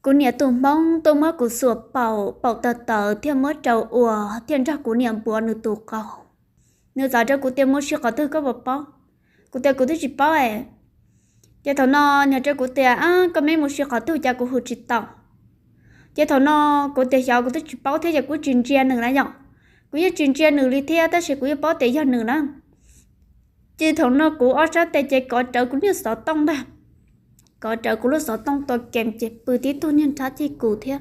kuv niam tus hmoob tuaj muab kuv xuas paum, paum tawv tawv thiaj muab rau ua, thiaj nrog kuv niam npuav nws tus qau. Nws txawm rau kuv tias, mus sim qhov twg koj puas paub? Kuv tias, kuv twb tsis paub es. Ces thaum no nws rau kuv tias, koj meb mus sim qhov twg cas kuv hwm tsis tau. Ces thaum no kuv tias, xyov kuv twb tsis paub thiab ces kuv tsis ntsia nws na yom. Kuv yeej tsis ntsia nws li thiab tab sis kuv yeej paub tias yog nws na. Ces thaum no kuv ob sab tes ces kov rawv kuv niag xov tooj ntag, kov rawv kuv lub xov tooj tua kem ces pw tib tug niag nrhab ceg kuv thiab.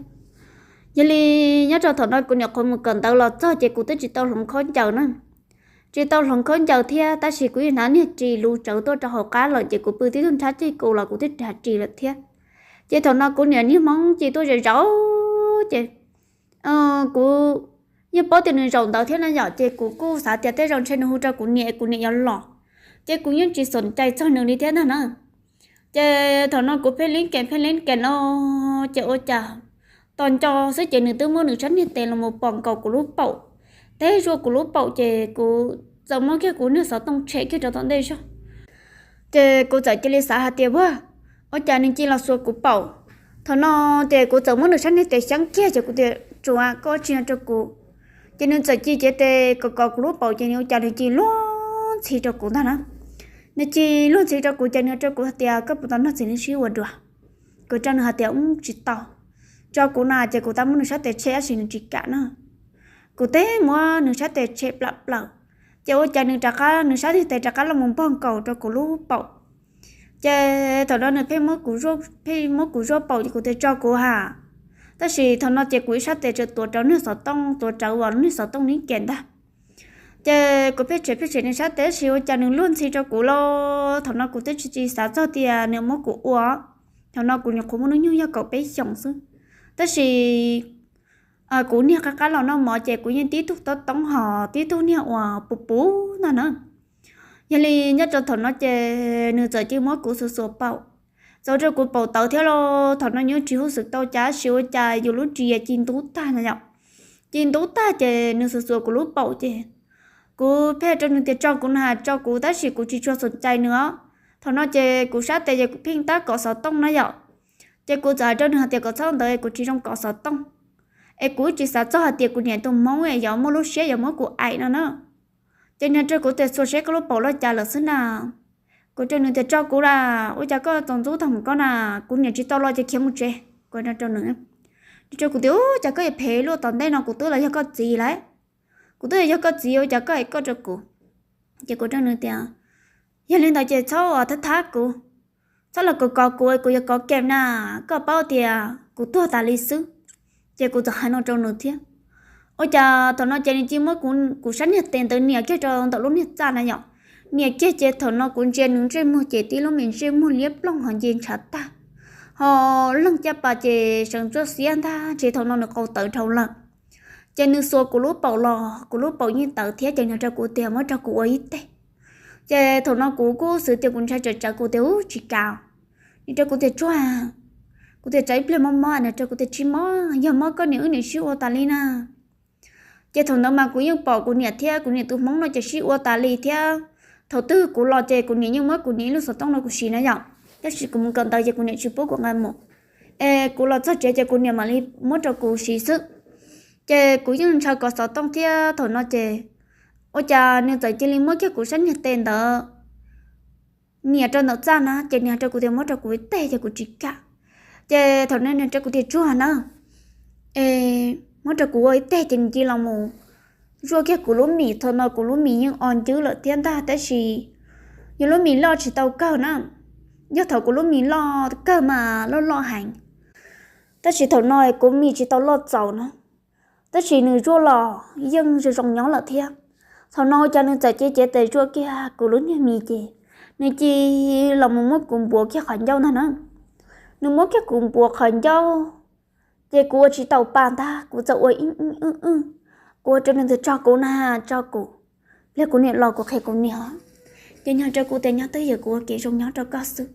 Yog li nyob rau thaum no kuv niam qhuav mus kawm ntawv los txog ces kuv twb tsis tau hloov khaub ncaws na. Tsis tau hloov khaub ncaws thiab tab sis kuv yeej hnav niag ris luv tsawv tuaj rau hauv qab lawm ces kuv pw tib tug nrhab ceg kuv los kuv twb hnav ris lawm thiab. Ces thaum no kuv niam niag hmoob ci tuaj zaum zaum ces kuv yeej paub tias nws zaum ntawd thiab na yom, ces kuv kuj xav tias tej zaum ntshe nws hu rau kuv niam, kuv niam yuav los. Ces kuv yeej tsis xam cai txog nws li thiab ntag na. Ces thaum no kuv pheej li kem pheej li kem no, ces ua cas tos nco xwb ces nws twb muab nws sab niag tes los mus pom nkaus kuv lub paum, teb zuaj kuv lub paum ces kuv txawm muab kiag kuv niag xov tooj tshem kiag rau tom ntej zog. Ces kuv txawm cia li xav hais tias, ua, ua cas nws ci los xuas kuv paum. Thaum no ces kuv txawm muab nws sab niag tes xyeeb kiag ces kuv tias, tsuav koj tsis nco rau kuv. Ces nws txawm ci cev tes kov kov kuv lub paum ces nws ua cas nws ci luag ntxhi rau kuv ntag na. Nws ci luag ntxhi rau kuv ces nws rau kuv hais tias, koj puas tau noj txiv neej sib ua dua? Kuv rau nws hais tias, tsis tau. Tso kuv na, ces kuv tab muab nws sab tes tshem tab sis nws tsis kam na. Kuv teb muab nws sab tes tshem plam plaws, ces ua cas nws rov qab, nws sab niag tes rov qab los mus npog nkaus rau kuv lub paum. Ces thaum no nws pheej muab kuv zuaj paum ces kuv tias, tso kuv ha. Tab sis thaum no ces kuv ib sab tes tsuas tuav rawv niag xov tooj, tuav rawv uas niag xov tooj nib kem ntag. Ces kuv pheej tshem pheej tshem nws sab tes tab sis ua cas nws luag ntxhi rau kuv los thaum no kuv twb tsis tsis xav txog tias nws muab kuv ua. Thaum no kuv nyuam qhuav muaj hnub nyoog yog kaum peb xyoos xwb, tab sis kuv niag qab qab los noj mov ces kuv yeej tib tug tob toob hos tib tug niag uas puv puv ntag na. Yog li nyob rau thaum no ces nws txawm cia muab kuv xuas xuas paum, txaus rau kuv paum tawv thiab los thaum no nyuj tsis hub xwm tau cas tab sis ua cas yus lub ris ci ntub tag na yom. Ci ntub tag ces nws xuas xuas kuv lub paum ces kuv pheej rau nws tias, tso kuv na, tso kuv, tab sis kuv tsis tshua xam cai nws os. Thaum no ces kuv sab tes ces kuv pheej tab kov xov tooj na yom. Ces kuv txawm hais rau nws hais tias kom txhob ntawd, kuv tsis zoo kov xov tooj, es kuv tsis xav txog hais tias kuv niam tus hmoob yuav muaj lub siab yuav muab kuv aim no na. Ces nws rau kuv tias, xuas seb koj lub paum loj cas lawm xwb na. Kuv rau nws tias, tso kuv las, ua cas koj txaus ntxub tag mus koj na, kuv niam tsis tau los ces khiav mus tsev, kuv rau nws. Nws rau kuv tias, ua cas koj yuav phem luaj, tom ntej no kuv twb los yog koj txiv lawm, kuv twb los yog koj txiv ua cas koj hais koj rau kuv. Ces kuv rau nws tias, yog li ntawd ces txhob thab thab kuv, txhob los kov kov kuv, kuv yuav kov kem na, koj paub tias kuv tuag tas li xwb. Ces kuv txawm hais no rau nws thiab. Ua cas thaum no ces nws cia muab kuv sab niag tes ntawd nias kiag rau ntawm lub niag txaj na yom. Nias kiag ces thaum no kuv ntsia nws ntsej muag ces tib lub me ntsej muag liab ploog hos nce ntshav tag, hos leeg caj pas ces sawv ntsuab xiab ntag, ces thaum no nws qau tawv dhau lawm. Ces nws xuas kuv lub paum los kuv lub paum yeej tawv thiab ces nws rau kuv tias, muab rau kuv ua ib teg. Ces thaum no kuv kuj xwv tias kuv ntshai tsam tsawv kuv tias, ub, tsis kam. Nws rau kuv tias, tsuag, kuv tias, tsam ib pliag mob mob. Nws rau kuv tias, tsis mob, yog mob koj niam wb niam sib ua tas li na. Ces thaum ntawd mas kuv yeej pom kuv niam thiab kuv niam tus hmoob no ces sib ua tas li thiab. Thaum twg kuv los ces kuv niam yeej muab kuv niam ib lub xov tooj no kuv siv na yom, tab sis kuv mus kawm ntawv ces kuv niam tsis pub kuv nqa mus. Es kuv los txog tsev ces kuv niam mam li muab rau kuv siv xwb. Ces kuv yeej ntshaw kov xov tooj thiab thaum no ces ua cas nws txawm cia li muab kiag kuv sab niag tes ntawd nias rau ntawm txaj na, ces nws rau kuv tias, muab rau kuv ib teg, ces kuv tsis kam. Ces thaum no nws rau kuv tias, tsuag na, es muab rau kuv ua ib teg, ces nws cia li los mus zuaj kiag kuv lub mis. Thaum no kuv lub mis yeej o ncwb lawm thiab ntag, tab sis yus lub mis loj tsis tau kawg na. Yog thaum kuv lub mis loj kawg mas loj loj heev, tab sis thaum no kuv mis tsis tau loj txaus na. Tab sis nws zuaj los yeej zoo zoo nyob lawm thiab. Thaum no ua cas nws txawm cev cev tes zuaj kiag kuv lub niag mis ces nws cia li los mus muab kuv npuav kiag qhov ncauj ntag na. Nws muab kiag kuv npuav qhov ncauj, ces kuv ua tsis tau pa ntag, kuv txawm ua ib ib ib ib, kuv ua rau nws tias, tso kuv na, tso kuv, pliag kuv niam los kuv qhia kuv niam. Ces nws rau kuv tias, nyob twj ywm, kuv ua kev zoo nyob rau koj xwb.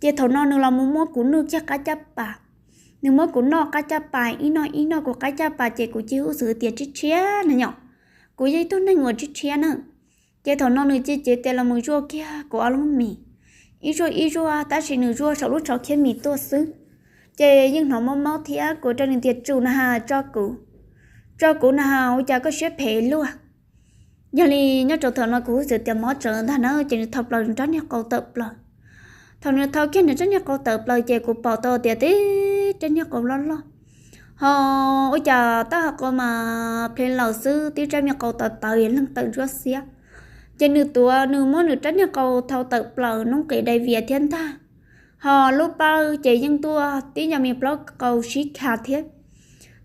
Ces thaum no nws los mus muab kuv nuj kiag qab caj pas. Nws muab kuv noj qab caj pas, ib noj ib noj kuv qab caj pas ces kuv cia li ua xwv tias tshiab tshiab na yom, kuv yog ib tug neeg uas tshiab tshiab na. Ces thaum no nws cia li cev tes los mus zuaj kiag kuv ob lub mis, ib zuaj ib zuaj, tab sis nws zuaj saum lub tsho khiab mis tuaj xwb. Ces yeej hnov mob mob thiab kuv rau nws tias, Tsum na has, tso kuv, tso kuv na has, ua cas koj siab phem luaj? Yog li nyob rau thaum no kuv txawm tias mob tsawv ntag na, ces nws thau plaws nws rab niag qau tawm plaws. Thaum nws thau kiag nws rab niag qau tawm plaws ces kuv pom tau tias tib rab niag qau loj loj, ho ua cas tab hau qau mas plhev laws xwb, tib rab me qau tawv tawv leeg tawm ntsuab xiab. Ces nws tuav, nws muab nws rab niag qau thau tawm plaws noob qes dai vias thiab ntag, ho lub pawg ces yeej tuaj tib nyuag me plaub qau sib kha thiab.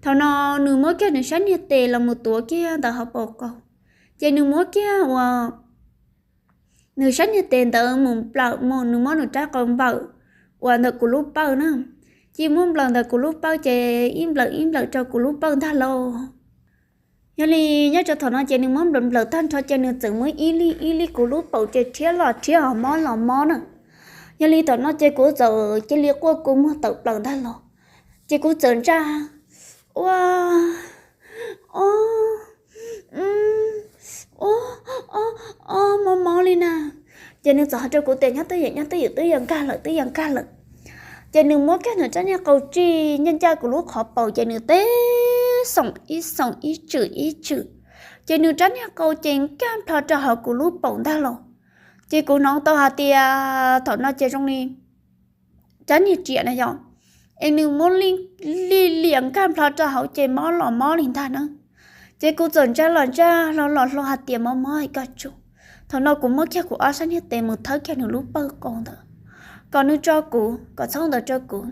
Thaum no nws muab kiag nws sab niag tes los mus tuav kiag ntawm hauv paus qau, ces nws muab kiag ua nws sab niag tes ntawd mus nplawm, mus nws muab nws rab qau nplawm uas ntawm kuv lub pawg na, ces muab nplawm ntawm kuv lub pawg ces ib nplawm ib nplawm rau kuv lub pawg ntag lauj. Yog li nyob rau thaum no ces nws muab nplawm nplawm tag nrho ces nws txawm muab ib li ib li kuv lub paum ces rhiab los rhiab, ho mob los mob na. Yog li thaum no ces kuv txawm cia li quaj kua muag tawm plaws ntag los, ces kuv txawm ntsaj, ua, o, o, o, mob mob li na. Ces nws txawm hais rau kuv tias, Nyob twj ywm, nyob twj ywm, twb yuav nkag lawm, twb yuav nkag lawm. Ces nws muab kiag nws rab niag qau tsij ncaj ncaj kuv lub qhov paum ces nws tib xoom ib xoom, ib tswm ib tswm, ces nws rab niag qau ces nkag nplho rau hauv kuv lub paum ntag lauj. Ces kuv hnov tau hais tias thaum no ces zoo li rab niag riam na yom, es nws muab li liam nkag nplho rau hauv ces mob los mob li ntag na. Ces kuv txawm ntsaj los ntsaj hlo los hlo hais tias, Mob mob koj tsuag. Thaum no kuv muab kiag kuv ob sab niag tes mus thawb kiag nws lub pawg qau ntawd, kom nws tso kuv, kom txhob ntawd rau kuv.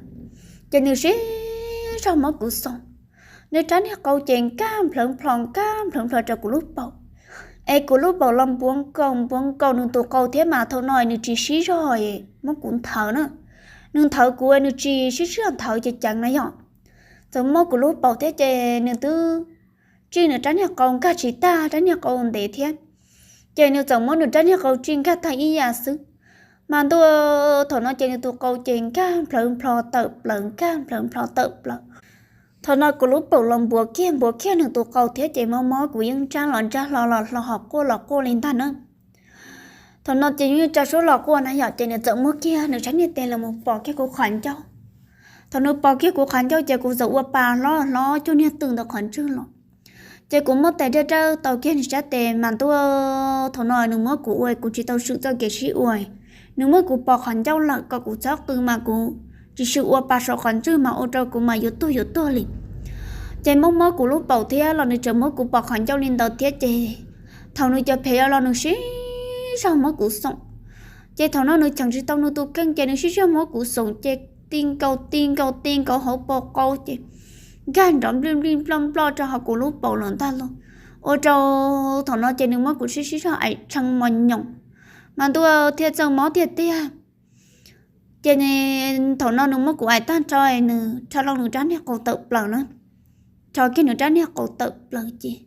Ces nws sib zog muab kuv xoom, nws rab niag qau ces nkag nplhawv nplho, nkag nplhawv nplho rau kuv lub paum, es kuv lub paum los npuav nkaus npuav nkaus nws tus qau thiab mas thaum no nws tsis sib zog muab kuv nthawv na. Nws nthawv kuv nws tsis sib zog nthawv ceev ceev na yom. Txawm muab kuv lub paum thiab ces nws twb tsij nws rab niag qau nkag tsis tag, rab niag qau ntev thiab, ces nws txawm muab nws rab niag qau tsij nkag tag ib yam xwb. Mas ntuj, thaum no ces nws tus qau ces nkag nplhawv nplho tawm plaws, nkag nplhawv nplho tawm plaws. Thaum no kuv lub paum los npuav kiag npuav kiag nws tus qau thiab ces mob mob kuv yeej ntsaj los ntsaj hlo los hlo, ho quaj los quaj li ntag na. Thaum no ces yeej tsa suab los quaj na yom, ces nws txawm muab kiag nws sab niag tes los mus pos kiag kuv qhov ncauj. Thaum nws pos kiag kuv qhov ncauj ces kuv txawm ua pa hlob hlob cuag niag twm ntawm qhov ntswg los. Ces kuv muab tes dawb dawb tau kiag nws sab tes mas ntuj, thaum no nws muab kuv ua kuv tsis tau swm txoj kev sib ua. Nws muab kuv pos qhov ncauj lawm kom kuv txhob qw mas kuv tsis swm ua pa saum qhov ntswg mas ua rau kuv mas yuav tuag yuav tuag li. Ces mob mob kuv lub paum thiab los nws tseem muab kuv pos qhov ncauj li ntawd thiab ces thaum nws cov phem los nws sib zog muab kuv xoom. Ces thaum no nws cheem tsis tau nws tus kheej ces nws sib zog muab kuv xoom ces ti nkaus ti nkaus ti nkaus hauv paus qau ces nkag nrov nplij nplij nploj nploj rau hauv kuv lub paum lawm ntag lauj. Ua rau thaum no ces nws muab kuv sib sib zog aim tshee mos nyoos. Mas ntuj, thiaj txawj mob tiag tiag. Ces thaum no nws muab kuv aim tag nrho, nws rho loo nws rab niag qau tawm plaws na. Rho kiag nws rab niag qau tawm plaws ces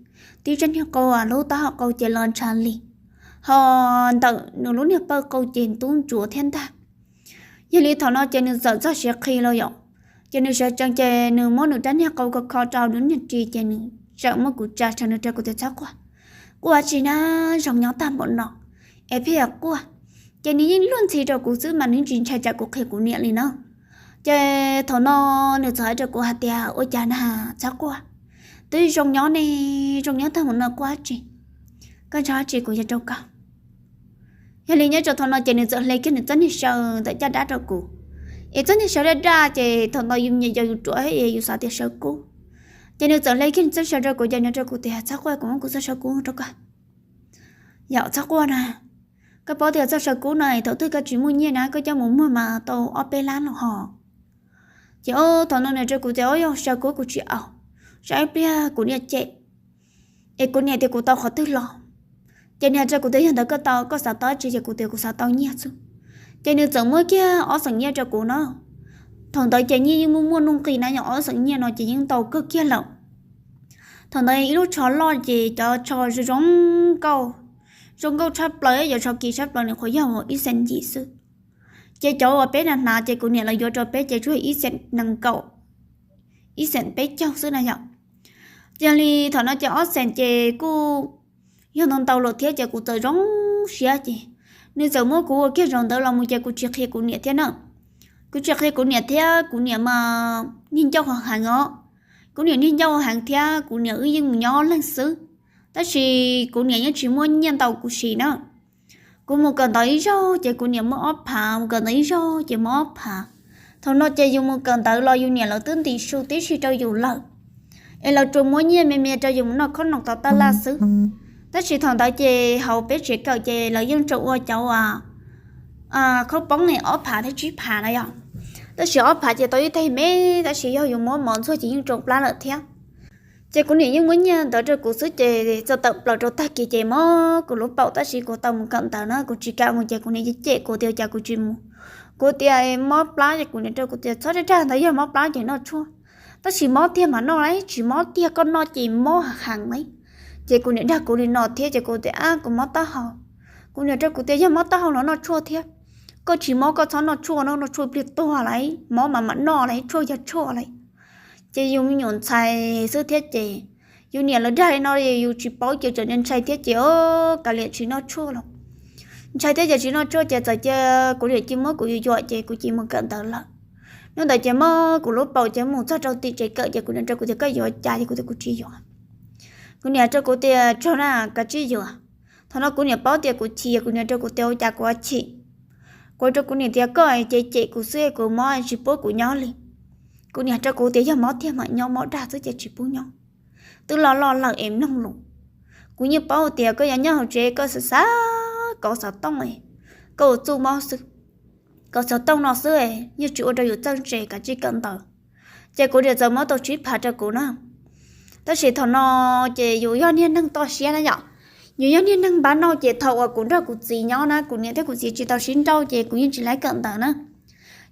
tib rab niag qau lub taub hau qau ces los ntshav li, ho ntawm nws lub niag pawg qau ces ntub ntsuav thiab ntag. Yog li thaum no ces nws txawm txog siav qhi los yom, ces nws sawv tsees ces nws muab nws rab niag qau kho kho rau nws niag ris ces nws txawm muab kuv tsa tseg, nws rau kuv tias, Txhob quaj, quaj tsi na, zoo nyob tag npaum no es pheej yuav quaj. Ces nws yeej luag ntxhi rau kuv xwb mas nws tsis ntshai tsam kuv qhia kuv niam li na. Ces thaum no nws txawm hais rau kuv hais tias, Ua cas na, txhob quaj, twb zoo nyob ne, zoo nyob tag npaum no quaj tsi, koj ntshaw tsi kuv yuav rau koj. Yog li nyob rau thaum no ces nws txawm hle kiag nws txoj niag saw ntawm caj dab rau kuv, es txoj niag saw daj daj ces thaum ntawd yus nyiam yus ruam yus xav tias saw kub. Ces nws txawm hle kiag nws txoj saw rau kuv ces nws rau kuv tias, Txhob quaj, kuv muab kuv txoj saw kub rau koj. Yog txhob quaj na, koj paub tias txoj saw kub no thaum twg koj tsis muaj nyiaj na koj coj mus muag mas tau ob peb lab los ho. Ces thaum no nws rau kuv tias, Yog saw kub kuv tsis au, saw ib pliag kuv niam cem es kuv niam tias kuv tau qhov twg los. Ces nws hais rau kuv tias, Yog ntawd koj tau, koj xav tau tsi? Ces kuv tias kuv xav tau nyiaj xwb. Ces nws txawm muab kiag ob xeem nyiaj rau kuv no. Thaum ntawd ces nyiaj yeej muaj muaj nuj nqis na, yog ob xeem nyiaj no ces yeej ntau kawg kiag lawm. Thaum ntawd ib lub tsho loj ces cov tsho zoo zoo nkauj, zoo nkauj tshaj plaws, cov tsho kim tshaj plaws nws qhuav yog ib xeem yim xwb. Ces cov uas peb na hnav ces kuv niam los yuav rau peb ces tsuas ib xeem nees nkaum, ib xeem peb caug xwb na yom. Yog li thaum no ces ob xeem ces kuj yog ntau ntau lawm thiab ces kuv txawm zoo siab ces nws txawm muab kuv ua kiag zaum ntawd los mus ces kuv tsis qhia kuv niam thiab na. Kuv tsis qhia kuv niam thiab, kuv niam mas niag ncauj heev os. Kuv niam niag ncauj heev thiab kuv niam wb yeej mus nyob ob leeg xwb, tab sis kuv niam yeej tsis muaj nyiaj ntau kuv siv na. Kuv mus kawm ntawv ib zaug ces kuv niam muab ob phav, mus kawm ntawv ib zaug ces muab ob phav. Thaum no ces yus mus kawm ntawv los yus niam lawv twb ntim su tib si rau yus lawm, es lawv tsuas muab nyiaj me me rau yus mus noj khob noom tom taj laj xwb. Tab sis thaum ntawd ces hauv peb tsev kawm ces lawv yeej tsuas ua cov khaub poob ob phav thiab tsib phav na yom. Tab sis ob phav ces tau ib teg me, tab sis yog yus muab mov ntxuag ces yeej tsau plab lawm thiab. Ces kuv niam yeej muab nyiaj ntawd rau kuv xwb ces txog tawm plaws rau tag kis ces mob kuv lub paum, tab sis kuv tau mus kawm ntawv na, kuv tsis kam mus ces kuv niam cem kuv tias cas kuv tsis mus. Kuv tias mob plab ces kuv niam rau kuv tias txhob dag dag ntawd, yog mob plab ces noj tshuaj. Tab sis mob tiag mas noj lauj, tsis mob tiag koj noj ces mob heev lauj. Ces kuv niam dag kuv li no thiab ces kuv tias ab kuv mob taub hau. Kuv niam rau kuv tias yog mob taub hau los noj tshuaj thiab, koj tsis mob koj txhob noj tshuaj no, noj tshuaj pliag tuag lauj, mob mas mam noj lauj, tshuaj yog tshuaj lauj. Ces yus me nyuam ntxhais xwb thiab ces yus niam lawv dag li no yus tsis paub ces tseem ntshai thiab ces o, kav liam tsis noj tshuaj los. Ntshai thiab ces tsis noj tshuaj ces txawm cia kuv niam cia muab kuv yuam yuam ces kuv cia mus kawm ntawv lawm. Hnub ntawd ces mob kuv lub paum ces mus txog rau tim tsev kawm ces kuv niam rau kuv tias koj yuav cas ces kuv tias kuv tsis yuav. Kuv niam rau kuv tias tsuag na, kav tsij yuav. Thaum no kuv niam paub tias kuv chim, kuv niam rau kuv tias ua cas kuv chim. Kuv rau kuv niam tias koj ces cem kuv xwb, kuv mob tsis pub kuv nyob li. Kuv niam rau kuv tias yog mob tiag mam nyob, mob dag xwb ces tsis pub nyob. Twb loj loj lawm es mloog lus. Kuv yeej paub tias koj yuav nyob hauv tsev koj xav xav kov xov tooj, koj ua txuj mob xwb, kov xov tooj no xwb, yeej tsis ua rau yus txawj ntse, kav tsij kawm ntawv. Ces kuv niam txawm muab tau tsib phav rau kuv na. Tab sis thaum no ces yus yog niag neeg toj siab na yom, yus yog niag neeg npab nauj ces thaum uas kuv nrog kuv txiv nyob na, kuv niam thiab kuv txiv tsis tau sib nrauj ces kuv yeej tsis laib kawm ntawv na.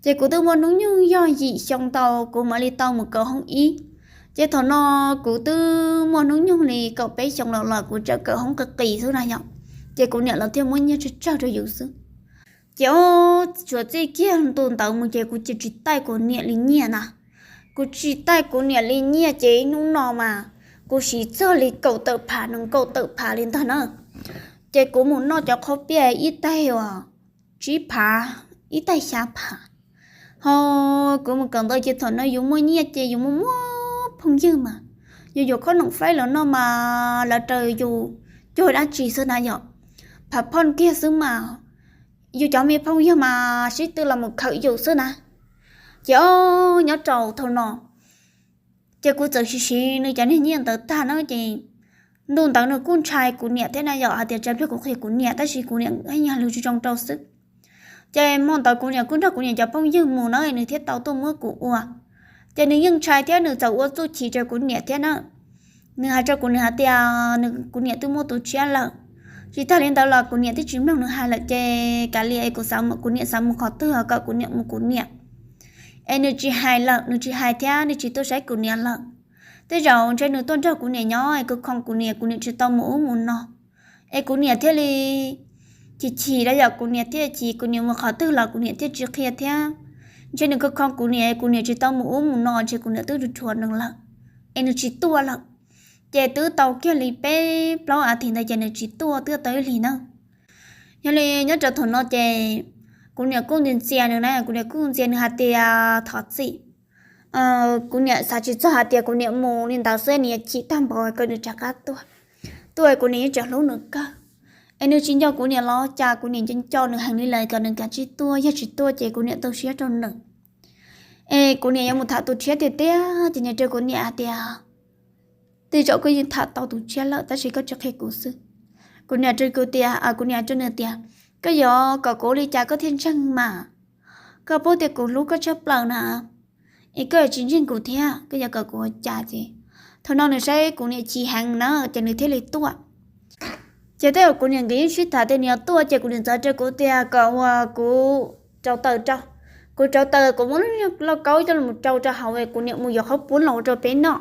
Ces kuv twb muaj hnub nyoog yog yim xyoo tau kuv mam li tau mus kawm hoob ib. Ces thaum no kuv twb muaj hnub nyoog li kaum peb xyoo los los kuv tseem kawm hoob qis qis xwb na yom. Ces kuv niam lawv thiaj muab nyiaj tsawg tsawg rau yus xwb. Ces o, tsuas txij kiag ntu ntawd mus ces kuv cia tsis taij kuv niam li nyiaj na. Kuv tsis taij kuv niam li nyiaj ces ib hnub no mas kuv siv txog li kaum tawm phav, nees nkaum tawm phav li ntag na. Ces kuv mus noj cov qhaub piaj ib taig uas tsib phav, ib taig xya phav. Ho kuv mus kawm ntawv ces thaum no yus muaj nyiaj ces yus muaj muaj phooj ywg mas, yus yuav khob noom faib los noj mas lawv raws yus cuag dab tsi xwb na yom. Phav phoj kiag xwb mas, yus cov me phooj ywg mas sib tw los mus khawm yus xwb na. Ces o, nyob rau thaum no ces kuv txawm siv siv nws cov niag nyiaj ntawd tag na ces ntu ntawd nws kuj ntshai kuv niam thiab na yom, hais tias tsam pliag kuv qhia kuv niam tab sis kuv niam yog lus tsis zoo rau xwb. Ces hmo ntawd kuv niam kuj nrog kuv niam cov phooj ywg mus na nws thiaj tau tuaj muab kuv ua. Ces nws yeej ntshai thiab nws txawm ua txuj chim rau kuv niam thiab na. Nws hais rau kuv niam hais tias nws, kuv niam twb muaj tus tshiab lawm. Tsis tag li ntawd los kuv niam twb tsis mloog nws hais lawm ces kav liam es kuv xav, kuv niam xav mus qhov twg kom kuv niam mus kuv niam. Es nws tsis hais lawm, nws tsis hais thiab nws tsis tuaj saib kuv niam lawm. Tej zaum ntshe nws tuaj nrog kuv niam nyob es kuv khoo kuv niam, kuv niam tsis tau mus ub mus no. Es kuv niam thiaj li chim chim los yog kuv niam thiaj chim, kuv niam mus qhov twg los kuv niam thiaj tsis qhia thiab. Ntshe nws khoo khoo kuv niam, kuv niam tsis tau mus ub mus no, ntshe kuv niam twb rhuav nws lawm, es nws tsis tuaj lawm. Ces twb tau kiag li peb plaub as thiv ntawd ces nws tsis tuaj twb tau ib hlis na. Yog li nyob rau thaum no ces kuv niam kuj ntxias ntxias nws na, kuv niam kuj ntxias nws hais tias thov txim. Kuv niam xav tsis txog hais tias kuv niam mus li ntawd xwb nws yuav chim tag npaum kom nws rov qab tuaj. Tuaj kuv niam yeej tseem hlub nws kawg. Es nws tsis nco kuv niam los cas, kuv niam nco nco nws heev li lawm kom nws kav tsij tuaj, yog tsis tuaj ces kuv niam tu siab rau nws. Es kuv niam yuav mus tham tus tshiab tiag tiag ces niam rau kuv niam hais tias tej zaum koj yeej tham tau tus tshiab lawm tab sis koj tsis qhia kuv xwb. Kuv niam rau kuv tias, kuv niam rau nws tias koj yuav kom kuv ua li cas koj thiaj ntseeg mas? Koj paub tias kuv hlub koj tshaj plaws na, es koj tsis ntseeg kuv thiab koj yuav kom kuv ua cas ces. Thaum no nws saib kuv niam chim heev na ces nws thiaj li tuaj. Ces tej zaum kuv niam nkawd yeej sib tham tias nws yuav tuaj ces kuv niam txawm rau kuv tias kom uas kuv rauv taws rau. Kuv rauv taws, kuv muab lub lauj kaub coj los rau rau hauv es kuv niam mus yuav qhaub poob los ua rau peb noj.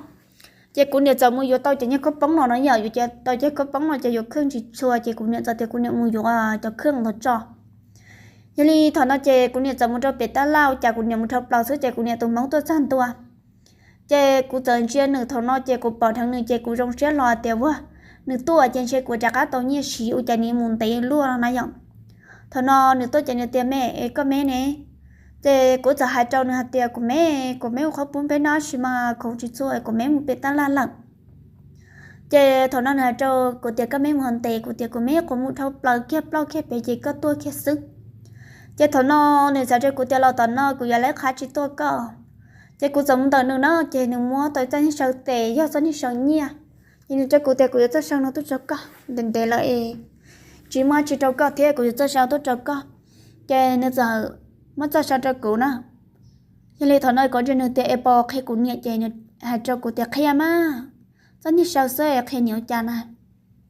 Ces kuv niam txawm mus yuav tau cov niag khaub poob no no yom, yuav tau cov khaub poob no ces yuav khwj ntsis txhua ces kuv niam txawm tias kuv niam mus yuav cov khwj ntawd tso. Yog li thaum no ces kuv niam txawm mus rau pem tab laj ua cas kuv niam mus dhau plaws xwb ces kuv niam tus hmoob tuaj txog ntua. Ces kuv txawm ntsia nws thaum no ces kuv pom dheev nws ces kuv zoo siab hlo tias uag, nws tuaj ces ntshe kuv rov qab tau nyiaj siv ua cas nws mus ntev luaj no na yom. Thaum no nws tuaj ces nws tias me es koj me ne, Ces kuv txawm hais rau nws hais tias, kuv me, kuv me ua qhov pub npe no sis mas kuv tsis txhua, kuv me mus pem tab laj lawm. Ces thaum no nws hais rau kuv tias, koj me mus ntes, kuv tias kuv me qhuav mus dhau plaws kiag plaub kiag pem ces koj tuaj kiag xwb. Ces thaum no nws txawm rau kuv tias, los tom no kuv yuav lawv qhav tsis tuaj koj. Ces kuv txawm mus ntawm nws na, ces nws muab tau txoj niag saw tes, yog txoj niag saw nyiaj. Ces nws rau kuv tias, kuv yuav txoj saw no tuaj rau koj, ntev ntev lawm es tsis muaj tsis rau koj thiab, kuv yuav txoj saw tuaj rau koj. Ces nws txawm muab txoj saw rau kuv na. Yog li thaum no kuv ntshe nws tias, es puas qhia kuv niam, ces nws hais rau kuv tias, qhia mas, txoj niag saw xwb es qhia niam ua cas na.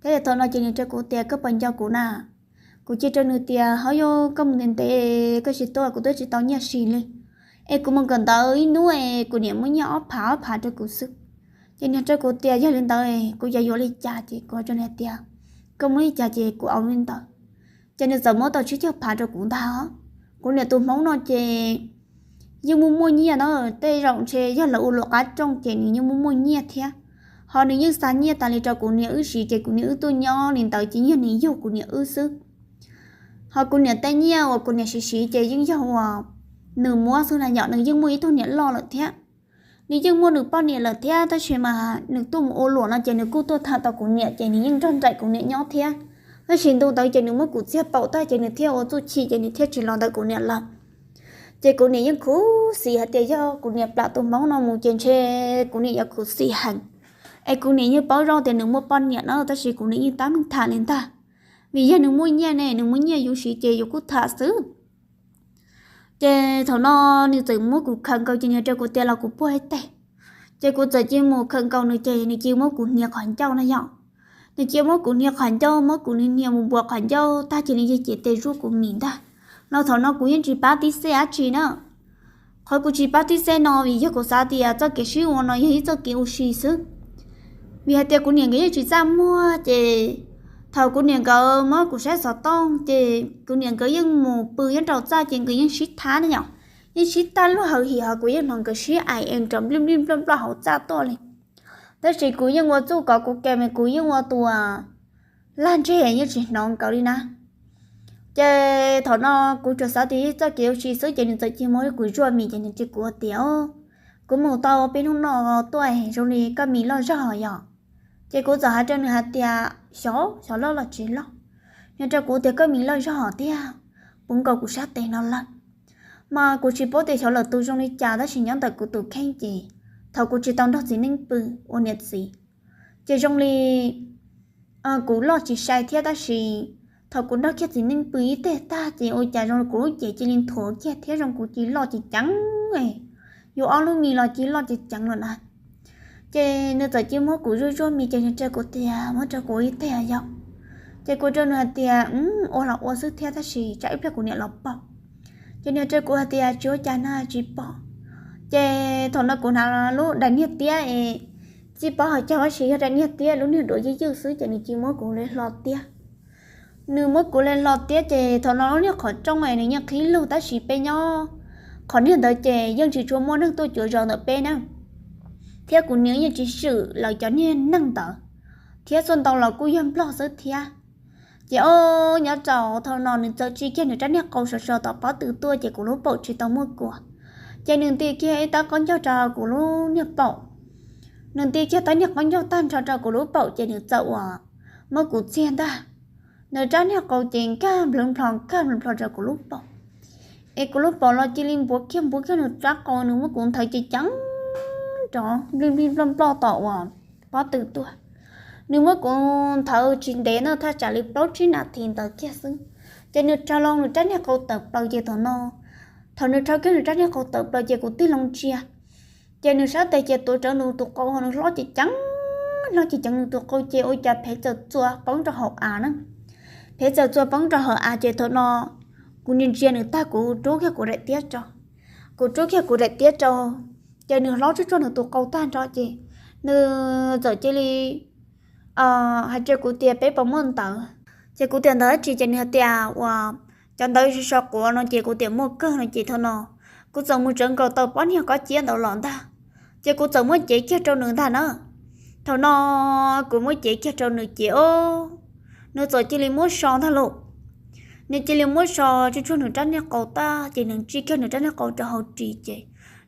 Thiab thaum no ces nws rau kuv tias, koj puas nco kuv na? Kuv cia rau nws tias, hauv yog koj mus ntev ntev koj tsis tuaj, kuv twb tsis tau nyiaj siv li. Es kuv mus kawm ntawv ib hnub es kuv niam muab nyiaj ob phav ob phav rau kuv xwb. Ces nws rau kuv tias, yog li ntawd kuv yuav yuav li cas? Ces kuv rau nws tias, koj muab li cas ces kuv ua li ntawd. Ces nws txawm muab tau tsib caug phav rau kuv ntag. Kuv niam tus hmoob no ces yeej muaj muaj nyiaj na, tej zaum ntshe yog lawv ua luam qab rooj ces nws yeej muaj muaj nyiaj thiab. Ho nws yeej xa nyiaj tas li rau kuv niam wb siv, ces kuv niam wb tuaj nyob li ntawd ces yog nws yug kuv niam wb xwb. Ho kuv niam tej nyiaj uas kuv niam siv siv ces yeej yog uas nws muab xwb na yom, nws yeej muaj ib tug niam loj lawm thiab. Nws yeej muaj nws poj niam lawm thiab, tab sis mas nws tuaj mus ua luam no ces nws kuj tuaj tham tau kuv niam, ces nws yeej nrog nraim kuv niam nyob thiab. Tab sis ntu ntawd ces nws muab kuv txiag paum tag ces nws thiaj ua txuj chim ces nws thiaj tsis los ntawm kuv niam lawm. Ces kuv niam yeej khuv xim hais tias yog kuv niam plam tus hmoob no mus ces ntshe kuv niam yuav khuv xim heev. Es kuv niam yeej paub zoo tias nws muaj poj niam no, tab sis kuv niam yeej tab meeg tham li ntag, vim yog nws muaj nyiaj ne, nws muaj nyiaj yus siv ces yus kuj tham xwb. Ces thaum no nws txawm muab kuv khawm nkaus ces nws rau kuv tias los kuv puag ib teg. Ces kuv txawm cia mus khawm nkaus nws ces nws cia muab kuv hnia qhov ncauj na yom. Nws cia muab kuv hnia qhov ncauj, muab kuv hnia mus npuas qhov ncauj tag ces nws cia cev tes zuaj kuv mis ntag. Los thaum no kuv yeej tsis pab tib xej dab tsi na. Qhov kuv tsis pab tib xej no vim yog kuv xav tias txoj kev sib ua no yog ib txoj kev ua si xwb. Vim hais tias kuv niam nkawd yeej tsis txaj muag ces thaum kuv niam nkawd muab kuv saib xov tooj ces kuv niam nkawd yeej mus pw nyob rau txaj ces nkawd yeej sib thab ne yom. Yeej sib thab lub hawv him ho kuv yeej hnov nkawd sib aim es nrov nplij nplij nploj nploj hauv txaj tuaj li. Tab sis kuv yeej ua txuj kov kuv ke mas kuv yeej ua tus lag ntseg yeej tsis hnov nkawd li na. Ces thaum no kuv tsuas xav tias yog txoj kev ua si xwb ces nws txawm cia muab kuv zuaj mis ces nws cia kuv tias, kuv mus tau peb hnub no tuaj zoo li koj mis loj zog yom. Ces kuv txawm hais rau nws hais tias, xyov, xyov loj los tsis loj. Nws rau kuv tias koj mis loj zog tiag, puv nkaus kuv sab tes no lawm. Mas kuv tsis paub tias xyov lawm tus zoo li cas tab sis nyob ntawm kuv tus kheej ces thaum kuv tsis tau nrog txiv neej pw ua niam txiv ces zoo li kuv loj tsis sai thiab, tab sis thaum kuv nrog kiag txiv neej pw ib teg tag ces ua cas zoo li kuv lub cev cia li nthuav kiag thiab zoo kuv cia li loj ceev ceev, yuav ob lub mis los cia li loj ceev ceev lawm na. Ces nws txawm cia muab kuv zuaj zuaj mis ces nws rau kuv tias muab rau kuv ib teg yom. Ces kuv rau nws hais tias, ua los ua xwb thiab tab sis tsam ib pliag kuv niam los pom. Ces nws rau kuv hais tias tsis ua cas na, tsis pom. Ces thaum no kuv hnav lub daim niag tiab es txij pob hauv caug tab sis yog daim niag tiab lub niag duav ywj ywj xwb ces nws cia muab kuv li hlo tiab. Nws muab kuv li hlo tiab ces thaum no lub niag qhov rooj es nws yeej qhib lug tab sis peb nyob qhov niag ntawd ces yeej tsis tshua muaj neeg tuaj cuav zos ntawm peb na, thiab kuv niam yeej tsis swm lawv cov niag neeg ntawd, thiab txoj ntau los kuj yog nplog xwb thiab. Ces o, nyob rau thaum no nws txawm tsim kiag nws rab niag qau sov so tom pob tw tuaj ces kuv lub paum tsis tau muaj kua. Ces nws nti kiag ib tab qaub ncaug rau kuv lub niag paum. Nws nti kiag tab niag qaub ncaug tag nrho rau kuv lub paum ces nws txawm uas muab kuv txiag ntag. Nws rab niag qau ces nkag nplhov nplhov nkag nplhov nplhov rau kuv lub paum. Es kuv lub paum los cia li npuav kiag npuav kiag nws rab qau, nws muab kuv nthawv ceev ceev nrov nplij nplij nploj nploj tom uas pob tw tuaj. Nws muab kuv nthawv tsis ntev na, thaj tsam li plaub tsib nas this ntawd kiag xwb, ces nws rho loo nws rab niag qau tawm plaws ces thaum no, thaum nws rho kiag nws rab niag qau tawm plaws ces kuv tig loo ntsia, ces nws sab tes ces tuav rawv nws tus qau, nws hlob ceev ceev, hlob ceev ceev nws tus qau ces ua cas phev txawm txua poob rau hauv av na. Phev txawm txua poob rau hauv av ces thaum no kuv ntsia ntsia nws tag kuv rub kiag kuv daim tiab rau. Kuv rub kiag kuv daim tiab rau, ces nws hlob tsuj tsuag nws tus qau tag nrho ces nws txawm cia li hais rau kuv tias peb puas muaj ntawv. Ces kuv tias ntawv dab tsi? Ces nws hais tias uas cov ntawv so so quav no, ces kuv tias muaj kawg no. Ces thaum no kuv txawm mus tsawv nkaus tau pob niag kob ciab ntawd los ntag, ces kuv txawm muab cev kiag rau nws ntag na. Thaum no kuv muab cev kiag rau nws ces o, nws txawm cia li muab so ntag lauj. Nws cia li muab so tsuj tsuag nws rab niag qau tag ces nws tsij kiag nws rab niag qau rau hauv ris ces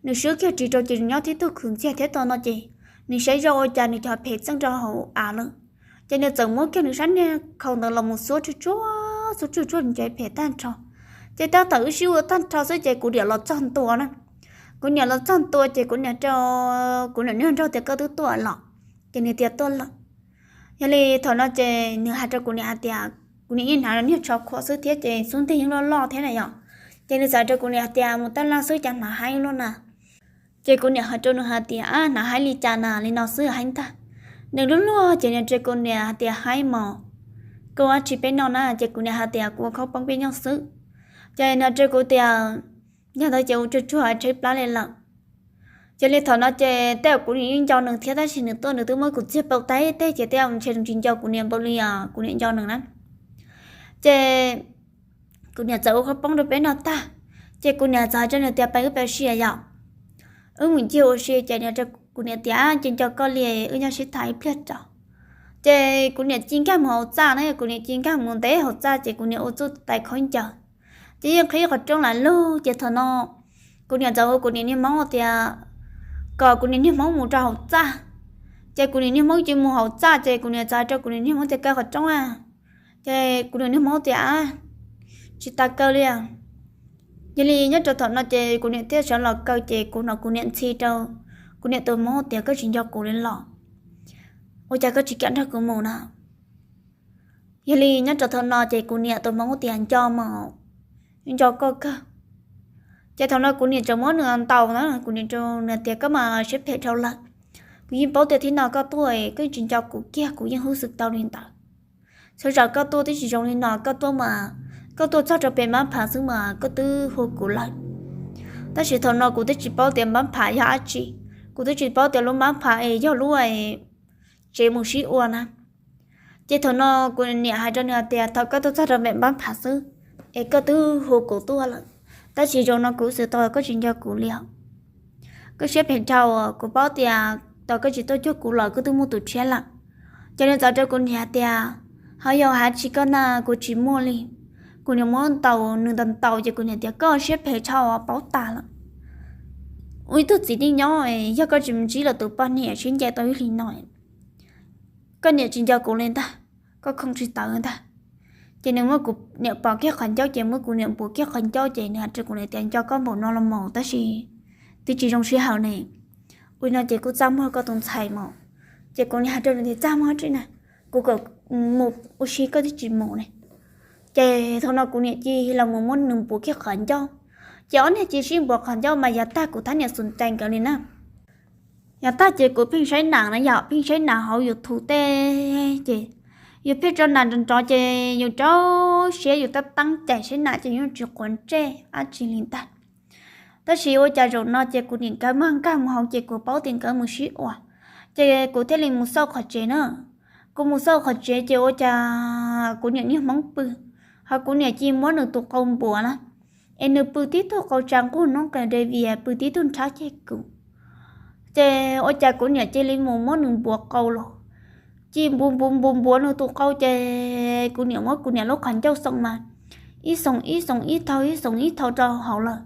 nws swb kiag ris rau ces nws nyob tib tug khwv ntxiag thiab tau no ces nws saib zoj ua cas nws cov phem txeej rau hauv av lawm. Ces nws txawm muab kiag nws sab niag khau ntawd los mus xuab tsuj tsuag xuab tsuj tsuag nws cov phem tag nrho. Ces tab tom wb sib ua tag nrho xwb ces kuv niam los txog ntua na. Kuv niam los txog ntua ces kuv niam rau kuv niam nug nraug tias koj twb tuaj los? Ces nws tias tuaj lawm. Yog li thaum no ces nws hais rau kuv niam hais tias, kuv niam yeej hnav niag tsho khuam xwb thiab ces xub ntiag yeej loj loj thiab na yom. Ces nws txawm hais rau kuv niam hais tias mus tab laj xwb cas hnav haib luaj na. Ces kuv niam hais rau nws hais tias ab hnav haib li cas na li no xwb haib ntag. Nws luag luag ces nws rau kuv niam hais tias haib mos, koj ua dab tsi peb noj na? Ces kuv niam hais tias kuv ua khaub poob peb noj xwb. Ces nws rau kuv tias yog ntawd ces ua tsuag tsuag tshaib plab li lawm. Ces li thaum no ces tej zaum kuv niam yeej nco nws thiab tab sis nws tuaj nws twb muab kuv txiag pau tag teg ces tej zaum ntshe nws tsis nco kuv niam npaum li kuv niam nco nws na. Ces kuv niam txawm ua khaub poob rau peb noj tag, ces kuv niam txawm hais rau nws tias peb wb pab sia yom, wb mus ncig ua si ces nws rau kuv niam tias ces nco koj li, wb nyob sib tham ib pliag tso. Ces kuv niam ci nkag mus hauv txaj na, kuv niam ci nkag mus ntev hauv txaj ces kuv niam ua txuj tais khaub ncaws, ces yeej qhib qhov rooj lam lug ces thaum no kuv niam txawm hu kuv niam niag hmoob tias kom kuv niam niag hmoob mus rau hauv txaj. Ces kuv niam niag hmoob cia mus hauv txaj ces kuv niam txawm hais rau kuv niam niag hmoob tias kaw qhov rooj a. Ces kuv niam niag hmoob tias tsis tas kaw li. Yog li nyob rau thaum no ces kuv niam thiaj sawv los kaw ces kuv hnov kuv niam ntxhi rau kuv niam tus hmoob tias koj tsis nco kuv li los? Ua cas koj tsis kam nrog kuv mus na? Yog li nyob rau thaum no ces kuv niam tus hmoob tias nco mas, nco koj kawg. Ces thaum no kuv niam tseem muab nws ntaus na, kuv niam rau nws tias koj mas siab phem dhau lawm. Kuv yeej paub tias thib no koj tuaj koj tsis nco kuv kiag, kuv yeej hub xwm tau li ntawd. Txhua zaus koj tuaj twb tsis zoo li no, koj tuaj mas koj tuaj txog rau pem npab phav xwb mas koj twb hu kuv lawm. Tab sis thaum no kuv twb tsis paub tias npab phav yog dab tsi, kuv twb tsis paub tias lub npab phav es yog lub tsev mus sib ua na. Ces thaum no kuv niam hais rau nws tias thaum koj tuaj txog rau pem npab phav xwb es koj twb hu kuv tuaj lawm, tab sis zoo no kuv xav tau koj tsis nco kuv li os. Koj siab phem dhau, kuv paub tias tau koj tsis tuaj cuag kuv los koj twb muaj tus tshiab lawm. Ces nws txawm rau kuv niam tias ho yog dab tsi koj na, kuv tsis muaj li. Kuv niam muab ntaus, nws ntaus ntaus ces kuv niam tias koj siab phem dhau paub tas lawm. Ua ib tug txiv neej nyob yog koj tsis mus ntsib los tus poj niam sib ncaim tau ib hlis no, koj niam tsis nco kuv li ntag, koj khoom tsis tawv ntag. Ces nws muab kuv niam pom kiag qhov ncauj ces muab kuv niam npuav kiag qhov ncauj ces nws hais rau kuv niam tias nco koj npaum no los mas tab sis twb tsis zoo sij hawm ne. Ua li no ces kuv txaj muag koj tus ntxhais mas. Ces kuv niam hais rau nws tias txaj muag tsi na, kuv kom mus ua si koj twb tsis mus ne. Ces thaum no kuv niam cia li los mus muab nws npuav kiag qhov ncauj, ces ob niag cia li sib npuav qhov ncauj mas yav tag kuv thab niam xus cai nkawd li na. Yav tag ces kuv pheej saib nas na yom, pheej saib nas hauv YouTube tej ces yus pheej tso nas nrov nrov ces yus rau siab yus tab teeb cai saib nas ces yus tsis quav ntsej dab tsi li ntag. Tab sis ua cas zaum no ces kuv niam nkawd maj nkag mus hauv ces kuv paub tias nkawd mus sib ua, ces kuv thiaj li mus xauj qhov tsev na. Kuv mus xauj qhov tsev ces ua cas kuv niam niag hmoob pw, ho kuv niam cia li muab nws tus qau npuav na, es nws pw tib tug qau tsa nquj noob qes de vias pw tib tug nrhab ceg kuv. Ces ua cas kuv niam cia li mus muab nws npuav qau los, cia li npuav npuav npuav npuav nws tus qau ces kuv niam muab kuv niam lub qhov ncauj xoo mas ib xoos ib xoos ib thau ib xoos ib thau rau hauv lawm.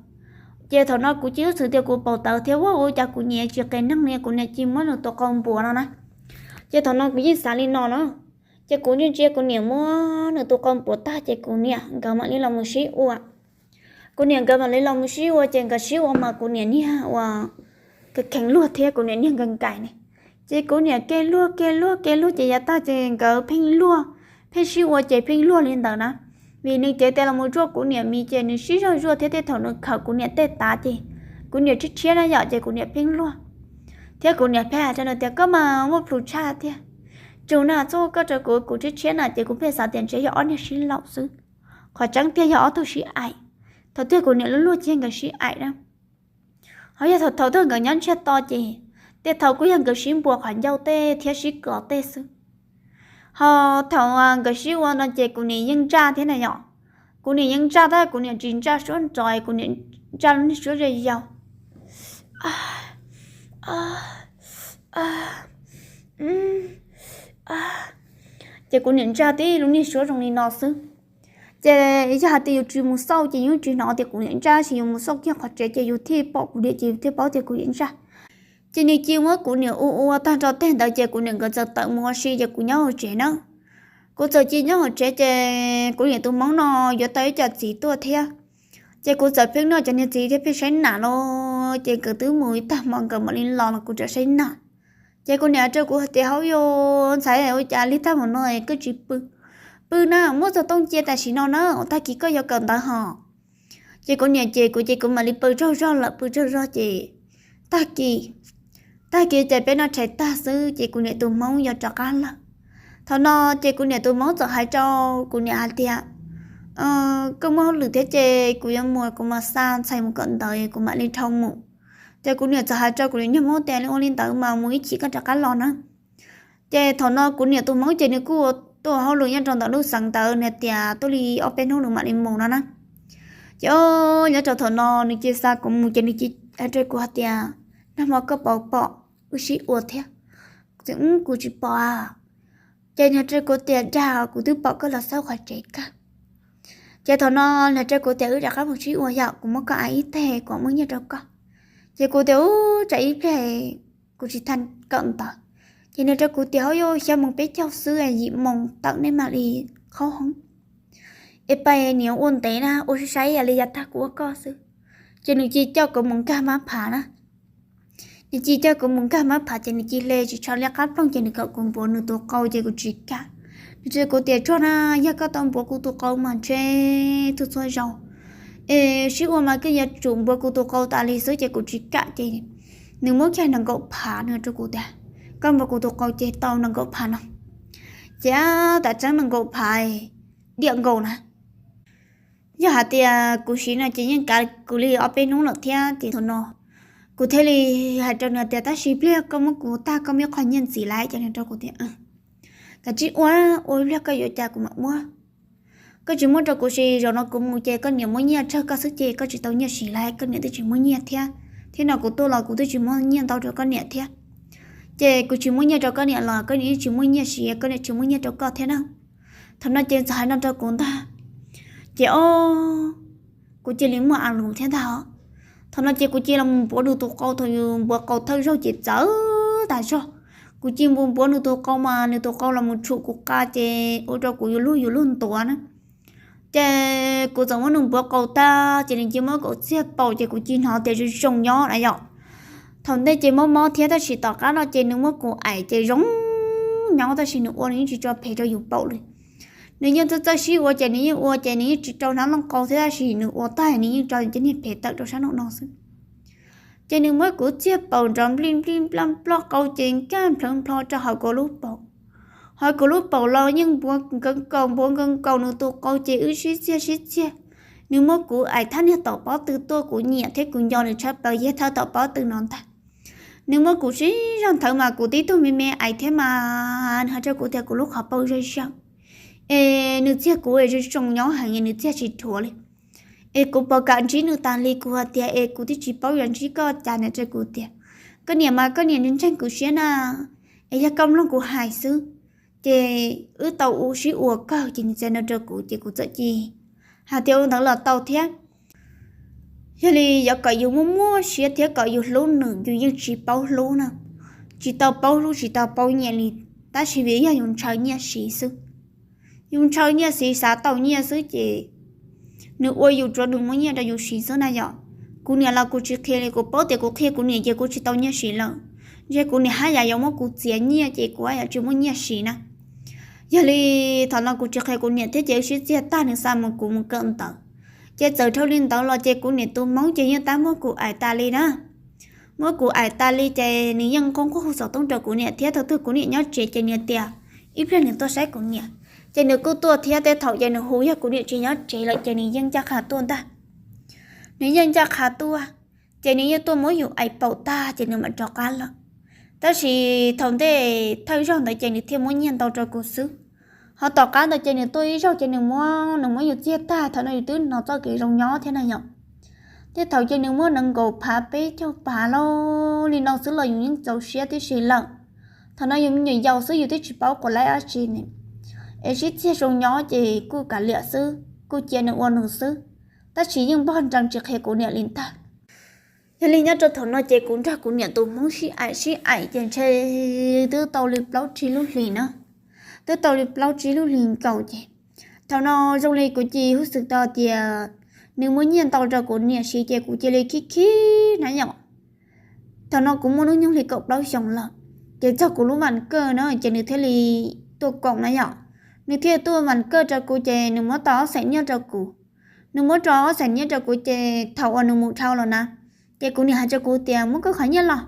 Ces thaum no kuv cia li xwv tias kuv paus tawv thiab ua ua cas kuv niam tsis qes neeg li, kuv niam cia li muab nws tus qau npuav no na. Ces thaum no kuv yeej xav li no na, ces kuv yeej ntsia kuv niam muab nws tus qau npuav tag ces kuv niam nkawd mam li los mus sib ua. Kuv niam nkawd mam li los mus sib ua ces nkawd sib ua mas kuv niam niag ua kheev luag thiab kuv niam niag nkawd nkais ne. Ces kuv niam kev luag kev luag kev luag ces yav tag ces nkawd pheej luag, pheej sib ua ces pheej luag li ntawd na. Vim nws cev tes los mus zuaj kuv niam mis ces nws sib zog zuaj thiab tej thaum nws khawm kuv niam tej tav ces kuv niam tshiab tshiab na yom ces kuv niam pheej luag. Thiab kuv niam pheej hais rau nws tias koj mas muaj plhus tshaj thiab, tsum na txhob koj rau kuv, kuv tshiab tshiab na ces kuv pheej xav tias ntshe yog ob niag sib laum xwb. Qhov tseeb tiag yog ob tug sib aim. Thaum twg kuv niam luag luag ces nkawd sib aim na. Ho yog thaum thaum twg nkawd nyob ntsiag to ces tej thaum kuj yog nkawd sib npuav qhov ncauj tej thiab sib kos tej xwb. Ho thaum nkawd sib ua no ces kuv niam yeej ntsaj thiab na yom. Kuv niam yeej ntsaj tab kuv niam tsis ntsaj suab nrov, kuv niam ntsaj lub niag suab ze yau. Ces kuv niam ntsaj tib lub niag suab zoo li no xwb. Ces yog hais tias yus tsis mus xauj ces yus tsis hnov tias kuv niam ntsaj, tab sis yus mus xauj kiag qhov tsev ces yus thiaj pom kuv niam, ces yus thiaj paub tias kuv niam ntsaj. Ces nws cia muab kuv niam ua ua tag nrho teg ntawd ces kuv niam nkawd txawm tawm mus ua si ces kuv nyob hauv tsev na. Kuv txawm cia nyob hauv tsev ces kuv niam tus hmoob no yuav tau ib co txiv tuaj thiab. Ces kuv txawm pheej noj cov niag txiv thiab pheej saib nam los, ces nkawd twb mus ib tag hmo nkawd mam li los los kuv tseem saib nam. Ces kuv niam hais rau kuv hais tias, Hauv yus ntxhais, ua cas lig tag hmo no koj tsis pw? Pw na, muab txog tooj cia tam sim no na, tag kis koj yuav kawm ntawv hos. Ces kuv niam ces kuv ces kuv mam li pw tsaug zog lawm, pw tsaug zog ces tag kis, tag kis ces peb noj tshais tag xwb ces kuv niam tus hmoob yuav rov qab lawm. Thaum no ces kuv niam tus hmoob txawm hais rau kuv niam hais tias, Koj muaj hauj lwm thiab ces kuv yuav mus, kuv mam xa ntxhais mus kawm ntawv kuv mam li dhau mus. Ces kuv niam txawm hais rau kuv niam niag hmoob tias, Li ua li ntawd mas mus ib chim koj rov qab los na. Ces thaum no kuv niam tus hmoob ces nws kuj tuaj hauj lwm nyob rau ntawm lub xeev ntawd, nws tias tuaj li ob peb hnub nws mam li mus no na. Ces nyob rau thaum no nws cia xa kuv mus ces nws cia hais rau kuv hais tias, Nag hmo koj puas pom wb sib ua thiab? Kuv tias, Kuv tsis pom. Ces nws hais rau kuv tias, Dag, kuv twb pom koj los xauj qhov tsev kawg. Ces thaum no nws hais rau kuv tias, Wb rov qab mus sib ua yom, kuv muab koj aim ib teg kuv muab nyiaj rau koj. Ces kuv tias, Ub, tsam ib pliag kuv tsis tau kawm ntawv. Ces nws rau kuv tias, Hauv yus xya moos peb caug xwb, yim moos tawm nej mam li qhaub hoob. Es pais niam ua ntev na, ua saib saib li yav tag kuv ua koj xwb. Ces nws cia coj kuv mus nkag mab phav na. Nws cia coj kuv mus nkag mab phav ces nws cia hle tsis tshua li qab ploog ces nws kom kuv npuav nws tus qau ces kuv tsis kam. Nws hais rau kuv tias, Tsuag na, yog koj tau npuav kuv tus qau mas ntshe txhua txhua zaus es sib ua mas koj yuav tsum npuav kuv tus qau tas li xwb ces kuv tsis kam ces nws muab kiag nees nkaum phav, nws hais rau kuv tias, Koj npuav kuv tus qau ces tau nees nkaum phav no. Ces tam tseeb nees nkaum phav diam nkaus na. Yog hais tias kuv siv no ces yeej kav kuv li ob peb hnub lawm thiab ces thaum no kuv thiaj li hais rau nws tias, Tab sis pliag koj muab kuv tag koj muab qhov nyiaj ntxiv lawm, ces nws rau kuv tias, Kav tsij ua, ua ib pliag koj yuav cas kuv mam muab. Koj tsis muab rau kuv siv, zaum no kuv mus ces koj niam muab nyiaj tsawg koj xwb ces koj tsis tau nyiaj siv lawm, koj niam twb tsis muab nyiaj thiab, thiab no kuv tuaj los kuv twb tsis muab nyiaj ntau rau koj niam thiab. Ces kuv tsis muab nyiaj rau koj niam los koj niam yeej tsis muaj nyiaj siv, koj niam tsis muaj nyiaj rau koj thiab na. Thaum no ces txawm hais no rau kuv ntag. Ces o, kuv cia li muaj a lus thiab ntag. Thaum no ces kuv cia li mus npuav nws tus qau, thaum yus npuav qau thawj zaug ces txawv tas zog. Kuv cia li mus npuav nws tus qau mas nws tus qau los mus tshum kuv qa ces ua rau kuv yuav luag yuav luag ntuav na. Ces kuv txawm muab nws npuav qau tag ces nws cia li muab kaum txiag paum ces kuv cia li hnov tias zoo zoo nyob na yom. Thaum ntej ces mob mob thiab tab sis tom qab no ces nws muab kuv aim ces zoo nyob tab sis nws ua nws yeej tsis tso phem rau yus paum li. Nws yeej txawj txawj sib ua ces nws yeej ua ces nws yeej tsis rau hnab looj qau thiab tab sis nws ua tag nws yeej tso cov niag phem tawm rau sab nraum no xwb. Ces nws muab kuv txiag paum nrov nplij nplij nploj nploj qau ces nkag nplhawv nplho rau hauv kuv lub paum. Hauv kuv lub paum los yeej npuav nkaus nkaus npuav nkaus nkaus nws tus qau ces wb sib txiag sib txiag. Nws muab kuv aim thab niag tom pob tw tuaj, kuv nyiam thiab kuv nco nws tshaj plaws yog thab tom pob tw no ntag. Nws muab kuv sib zog nthawv mas kuv tib tug me me aim thiab mas nws hais rau kuv tias kuv lub qhov paum zaj zawm es nws txiag kuv es zoo zoo nyob heev es nws txiag tsis dhuav li. Es kuv puas kam ntsib nws tas li, kuv hais tias es kuv twb tsis paub yuav ntsib koj cas, nws rau kuv tias koj niam mas koj niam ntseeg kuv siab na, es yog koj mloog kuv hais xwb ces wb tau ua sib ua kawg. Ces nws txawm no rau kuv ces kuv txawm cia hais tias ua ntawd los tau thiab. Yog li yuav kom yus muaj muaj siab thiab kom yus hlub nws yus yeej tsis paub hlub na, tsis tau paub hlub tsis tau paub nyiam li, tab sis vim yog yus ntshaw nyiaj siv xwb. Yus ntshaw nyiaj siv xav tau nyiaj xwb ces nws ua yus tsuav nws muab nyiaj rau yus siv xwb na yom. Kuv niam los kuv tsis qhia li, kuv paub tias kuv qhia kuv niam ces kuv tsis tau nyiaj siv lawm, ntshe kuv niam haj yam yuav muab kuv txiav nyiaj ces kuv haj yam tsis muaj nyiaj siv na. Yog li thaum no kuv tsis qhia kuv niam thiab ces wb sib txiag tag nws xa mus kuv mus kawm ntawv. Ces txawm dhau li ntawd los ces kuv niam tus hmoob ces yeej tab muab kuv aim tas li na. Muab kuv aim tas li ces nws yeej nquj nquj hu xov tooj rau kuv niam thiab thaum twg kuv niam nyob tsev ces nws tias ib pliag nws tuaj saib kuv niam. Ces nws kuj tuaj thiab, tej thaum ces nws hu yog kuv niam tsis nyob tsev lawm ces nws yeej ncaj qha tuaj ntag. Nws yeej ncaj qha tuaj, ces nws yeej tuaj muab yus aim paum tag ces nws mam rov qab lawm. Tab sis thaum ntej thawj zaug ntawd ces nws thiaj muab nyiaj ntau rau kuv xwb. Ho tom qab ntawd ces nws tuaj ib zaug ces nws muab, nws muab yus txiag tag, thaum no yus twb hnov txoj kev zoo nyob thiab na yom. Tej thaum ces nws muab nees nkaum phav peb caug phav li no xwb los yus yeej txaus siab tib si lawm. Thaum no yus me nyuam yaus xwb yus twb tsis paub quav laib dab tsi ne, es sib txiag zoo nyob ces kuj kav liam xwb. kuj cia nws ua nws xwb, tab sis yeej npog nrees tsis qhia kuv niam li ntag. Yog li nyob rau thaum no ces kuv nrog kuv niam tus hmoob sib aim sib aim ces ntshe twb tau li plaub tsib lub hlis na, twb tau li plaub tsib lub hlis nkaus ces thaum no zoo li kuv cia li xav tau tias nws muab nyiaj ntau rau kuv niam siv ces kuv cia li khib khib na yom. Thaum no kuv muaj hnub nyoog li kaum plaub xyoos lawm, ces txog kuv lub vas kawj na ces nws thiaj li tuaj koom na yom. Nws thiaj tuaj vas kawj rau kuv ces nws muab tau ob xees nyiaj rau kuv. Nws muab rau ob xees nyiaj rau kuv ces thaum uas nws mus dhau los na, ces kuv niam hais rau kuv tias muab koj qhov nyiaj los,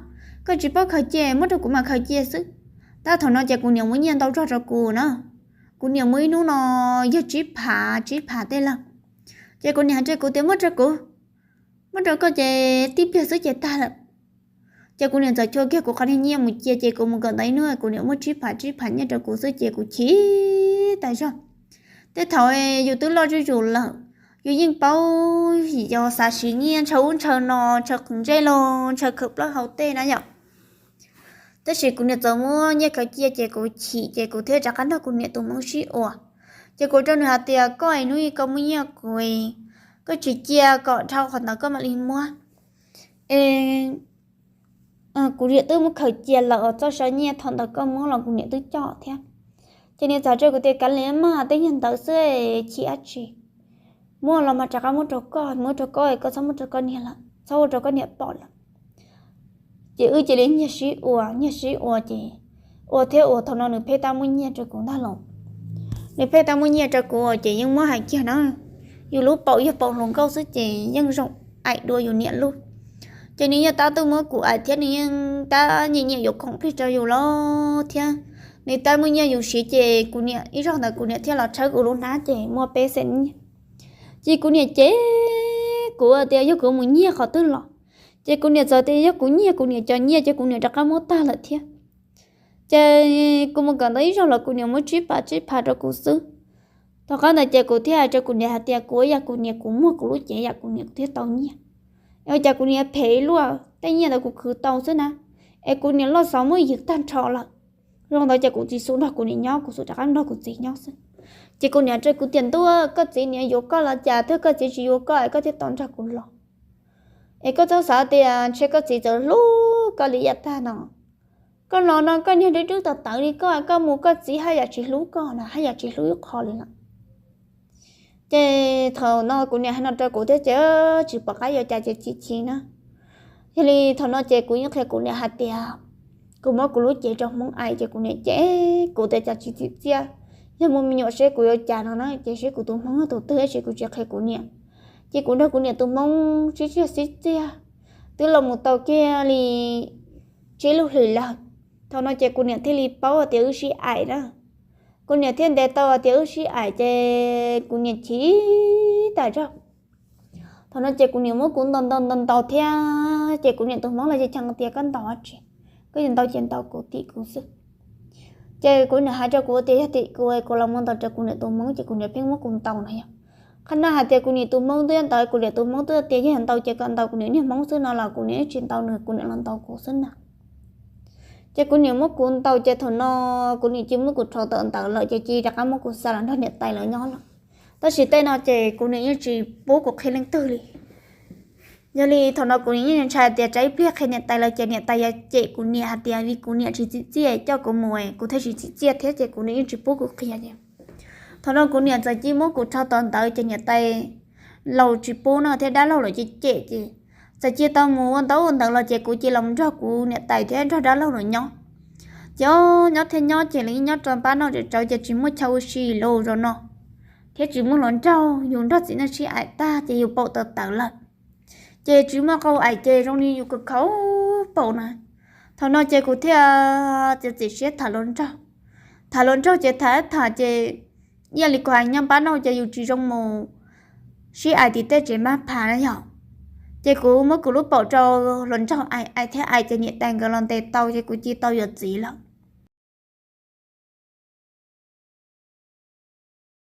koj tsis paub khaws cia muab rau kuv mam khaws cia xwb. Tab thaum no ces kuv niam muab nyiaj ntau zog rau kuv na, kuv niam muab ib hnub no yog tsib phav tsib phav tej lawm. Ces kuv niam hais rau kuv tias muab rau kuv, muab rau koj ces tib pliag xwb ces tag lawm. Ces kuv niam txawm chua kiag kuv qhov niag nyiaj mus cia ces kuv mus kawm ntawv ib hnub kuv niam muab tsib phav tsib phav nyiaj rau kuv xwb ces kuv chim tas zog. Tej thaum yus twb loj zuj zus lawm, yus yeej paub yus xav siv nyiaj ntshaw ub ntshaw no, ntshaw qhov ntsej los ntshaw khaws plaub hau tej na yom. Tab sis kuv niam txawm muab nyiaj khaws cia ces kuv chim ces kuv thiaj rov qab nrog kuv niam tus hmoob sib ua. Ces kuv rau nws hais tias koj es hnub ib koj muaj nyiaj kuv, koj tsis cia kom dhau qhov ntawd koj mam li muab es kuv niam twb muab khaws cia lawm os, txoj saw nyiaj thaum ntawd koj muab los kuv niam twb coj thiab. Ces nws txawm rau kuv tias kav liam mog, tej nyiaj ntawd xwb chim dab tsi, muab los mas rov qab muab rau koj, muab rau koj, koj txhob muab rau koj niam lawm, txhob ua rau koj niam pom lawm. Ces wb cia li nyiag sib ua nyiag sib ua ces ua thiab ua thaum no nws pheej tab muab nyiaj rau kuv ntag los. Nws pheej tab muab nyiaj rau kuv ces yeej muab hais kiag na, yus lub paum yog paum hluas nkauj xwb ces yeej zoo aim dua yus niam lub. Ces nws yeej tab tuaj muab kuv aim thiab nws yeej tab nyiam nyiam yuav khoom plig rau yus los thiab. Nws tab muab nyiaj yus siv ces kuv niam ib zaug ntawd kuv niam thiaj los tshawb kuv lub hnab ces muaj peb xees nyiaj. Ces kuv niam cem kuv tias yog kuv mus nyiag qhov twg los, ces kuv niam txawm tias yog kuv nyiag kuv niam cov nyiaj ces kuv niam rov qab muab tag lawm thiab. Ces kuv mus kawm ntawv ib zaug los kuv niam muab tsib phav tsib phav rau kuv xwb. Tom qab ntawd ces kuv thiaj hais rau kuv niam hais tias kuv ib yam kuv niam kuv muag kuv lub cev yam kuv niam kuv thiaj tau nyiaj. Es ua cas kuv niam phem luaj, tej nyiaj ntawd kuv khwv tau xwb na, es kuv niam loj xov muab ywg tag nrho lawm. Zoo ntawd ces kuv tsis xub nrog kuv niam nyob, kuv xub rov qab nrog kuv txiv nyob xwb. Ces kuv niam rau kuv tias ntuj, koj txiv niam yuav koj los cas twb koj txiv tsis yuav koj es koj thiaj tau nrog kuv los. Es koj txhob xav tias ntshe koj txiv txawm hlub koj li yam tag no. Koj los no koj niag dub dub tawv tawv li koj, koj mus koj txiv haj yam tsis hlub koj na, haj yam tsis hlub ib qho li lawm. Ces thaum no kuv niam hais no rau kuv thiab ces tsis pom qab yuav cas ces chim chim na. Yog li thaum no ces kuv yeej qhia kuv niam hais tias kuv muab kuv lub cev rau hmoob aim ces kuv niam cem kuv tias cas tsis txim txiaj, yog muaj me nyuam seb kuv yuav cas no na, ces seb kuv tus hmoob tus twg es kuv tsis qhia kuv niam. Ces kuv nrog kuv niam tus hmoob sib txiaj sib txiaj twb los mus tau kiag li tsib lub hlis lawm. Thaum no ces kuv niam thiaj li paub tias wb sib aim na. Kuv niam thiaj ntes tau tias wb sib aim ces kuv niam chim tas zog. Thaum no ces kuv niam muab kuv ntaus ntaus ntaus ntaus thiab ces kuv niam tus hmoob los ces cheem tias koj ntaus dab tsi, koj yuav ntaus ces ntaus kuv, tim kuv xwb. Ces kuv niam hais rau kuv tias yog tim kuv, kuv los mus ntaus rau kuv niam tus hmoob ces kuv niam pheej muab kuv ntaus no yog. Qhov no hais tias kuv niam tus hmoob twb ntaus, kuv niam tus hmoob twb tias yog ntaus ces kom ntaus kuv niam niag hmoob xwb no los kuv niam yeej tsis ntaus nws, kuv niam los ntaus kuv xwb na. Ces kuv niam muab kuv ntaus ces thaum no kuv niam cia muab kuv rho tom ntawd lawm ces cia rov qab muab kuv xa los nrog niam tais lawv nyob lawm. Tab sis tej no ces kuv niam yeej tsis pub kuv qhia leej twg li. Yog li thaum no kuv niam yeej ntshai tias tsam ib pliag qhia niam tais lawv ces niam tais yuav cem kuv niam hais tias vim kuv niam tsis txim txiaj coj kuv mus, kuv thiaj tsis txim txiaj thiab ces kuv niam yeej tsis pub kuv qhia li. Thaum no kuv niam txawm cia muab kuv rho tom ntawd ces niam tais laus tsis pub no thiab dab laug lawv cem cem ces txawm cia tau mus ua ntaub ua ntawv los ces kuv cia los nrog kuv niam tais thiab nrog dab laug lawv nyob. Ces nyob thiab nyob ces lawv nyob rau pab noj tsawv ces tsis muaj chaw ua si los zaum no, thiab tsis muaj hluas nraug, yus nrog txiv neej sib aim tag ces yus paum tawv tawv lawm, ces tsis muaj qau aim ces zoo li yus khaus khaus paum na. Thaum no ces kuv thiaj txiav txim siab tham hluas nraug. Tham hluas nraug ces tham tham ces ib yam li kuv hais nyob pab noj ces yus tsis zoo mus sib aim tim tej tsev mab phav na yog. Ces kuv muab kuv lub paum rau hluas nraug aim aim thiab aim ces niam tais nkawd los ntes tau ces kuv cia tau yuav txiv lawm.